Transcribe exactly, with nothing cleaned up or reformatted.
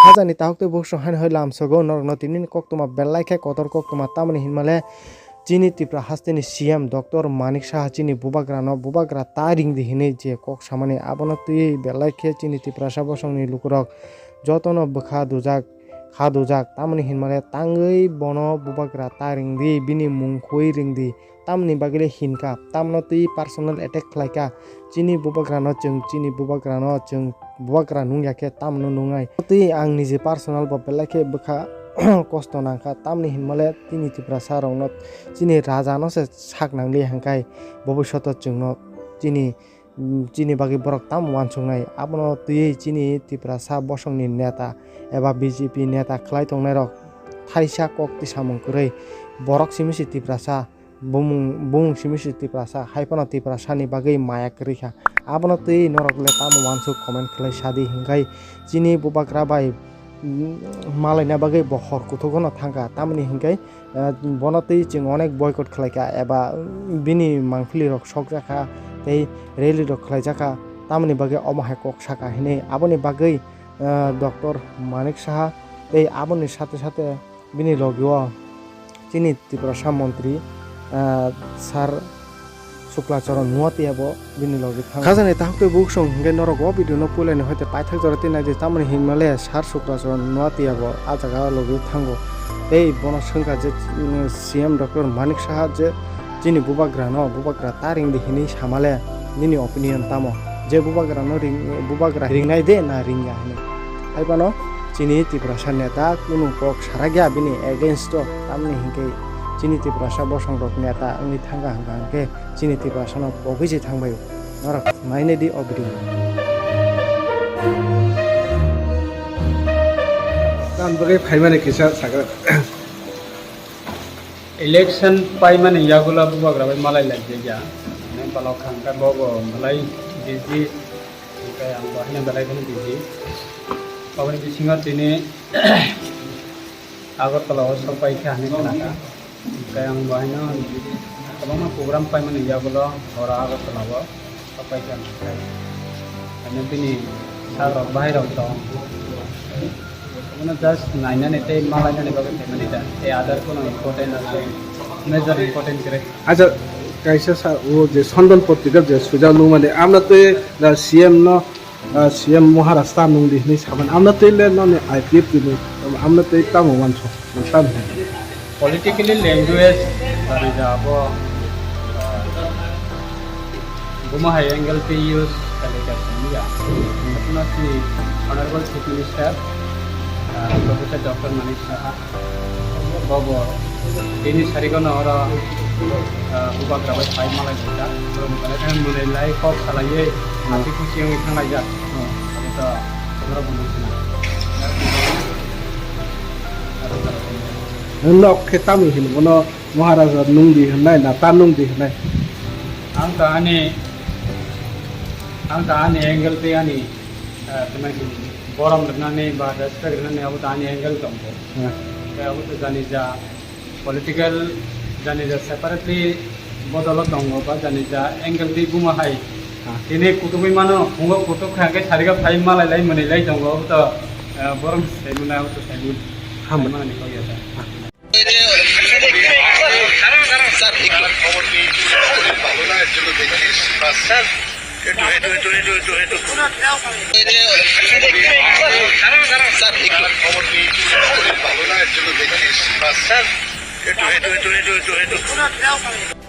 Hajani tahuk tei bukhuk song haino hai lamsogo norokno tinini koktwma belai khe kotor koktwma, tamoni hinmale chini Tripura hasteni C M Doctor Manik Saha chini bubagrano bubagra ta ringdi hinwi je kok samani, abono twiwi belai khe chini Tiprasa bosongni lukurok jotono bwkha dujak, kha dujak, tamoni hinmale tangwi bono bubagra ta ringdi, bini mung khoi ringdi. Tamoni bagwi le hinkha, tamno twi personal attack khlaikha. Chini bubagrano chwng, chini bubagrano chwng bubagra nungya khe tamno nungnai. Twi ang niji personal bo belai khe bwkha kosto nangkha. Tamoni hinmale chini Tiprasa rokno chini raja no se sak nangli hwnkhai bobishoto chwngno chini, chini bagwi borok tamo uansuknai. Abono twiwi chini Tiprasa bosongni neta eba B J P neta khlai tongnairok thaisa kok tisamung kwrwi borok simi se Tiprasa. Bumung, bumung simi se Tiprasa, hai phano Tiprasani bagwi maya kwrwi kha. Abono twi norok le tamo uansuk comment khlai sadi, hinkhai chini bubagra bai, mm, malaina bagwi bo hor kuthuk no thangkha. Tamoni hinkhai, eh, bono twi chwng onek boycott khlaikha eba, mm, bini mangpili rok sokjakha tei rally rok khlaijakha. Tamoni bagwi omo hai kok sakha hinwi aboni bagwi, eh, Doctor Manik Saha tei aboni sate sate bini logi o chini Tiprasa montri, ah, Sir Sukla Charan Noatia bo bini logi thango. Khajani tahuk tei bukhuk song hwnkhe norok o video no puilani hoite paithak jora tei naidi, tamoni hinmale Sir Sukla Charan Noatia bo ah jaga o logi thango. Tei bono swngkha je, mm, C M Doctor Manik Saha je chini bubagra no bubagra ta ringdi hinwi samale nini opinion tamo? Je bubagra no ring, bubagra ringnai de na ringya hinwi. Hai phano chini Tiprasa neta kunu kok sarakya bini against o, tamni hinkhe chini Tiprasa bosong rok neta wngwi thangkha hwnkha hwnkhe chini Tiprasa no pogwi se thangbai o. Norok nainai di o video. Tam bagwi phaimani kisa sakha. Election paimani yagulo bubagra bai malai laijak ya. Hwnwi balok kha hwnkhe bo bo malai busy, hwnkhe ang bo haino belai kheno busy. Aboni bisingo tini Agartala o sok pai kha hwnwi khna kha. Hwnkhe ang bo haino kwbangma program paimani yagulo oro Agartala o. Paikha. Ani bini sagrok bahairok tong. Ano just nainani tei malainani bagwi phaimani da. Tei other kono important ase. Major important kwrwi. Acha, kaisa sa, o je Sandan Patrika je sujak nungmani, amno tei da C M no, ah, C M Maharaj ta nungdi hinwi samani. Amno tei le noni I P F T ni, amno tei tamo wansuk. Politically language, jani ja abo, ah, buma hai angle tei use khailai kha simi ya. Haino chini Honorable Chief Minister, ah, Professor Doctor Manik Saha, bobo tini sarigo no oro, ah, bubagra bai phai malai jai jak. Borok ni belai kheno mwnwi lai kok salaiwi hati khusi wngwi thang lai jak. Abo to borok bo nung sina. Nok khe tamni hino bono Maharaja nungdi hwnwi na ta nungdi hwnwi? Ang ta ani, ang ta ani angle tei ani, eh, tei borom rwnani ba respect rwnani abo ta ani angle tongo. Hmm. Tei abo to jani ja political jani ja separately bodolo tongo ba jani ja angle tei buma hai. Hmm. Tini kutugwi mano, phungo kutuk kha khe sariga phai malai lai mwnwi lai tongo, abo to, eh, borom sai mwnai, abo to sai mwnai. Hambai. Sai mwnani kok ya ta. Sir, একটু খবর পেয়েছি, শরীর ভালো না, এর জন্য দেখছি। স্যার, একটু, একটু, একটু, একটু, একটু, একটু। স্যার, একটু, স্যার, একটু খবর পেয়েছি, শরীর ভালো না, এর জন্য দেখছি। স্যার, একটু, একটু, একটু, একটু, একটু, একটু।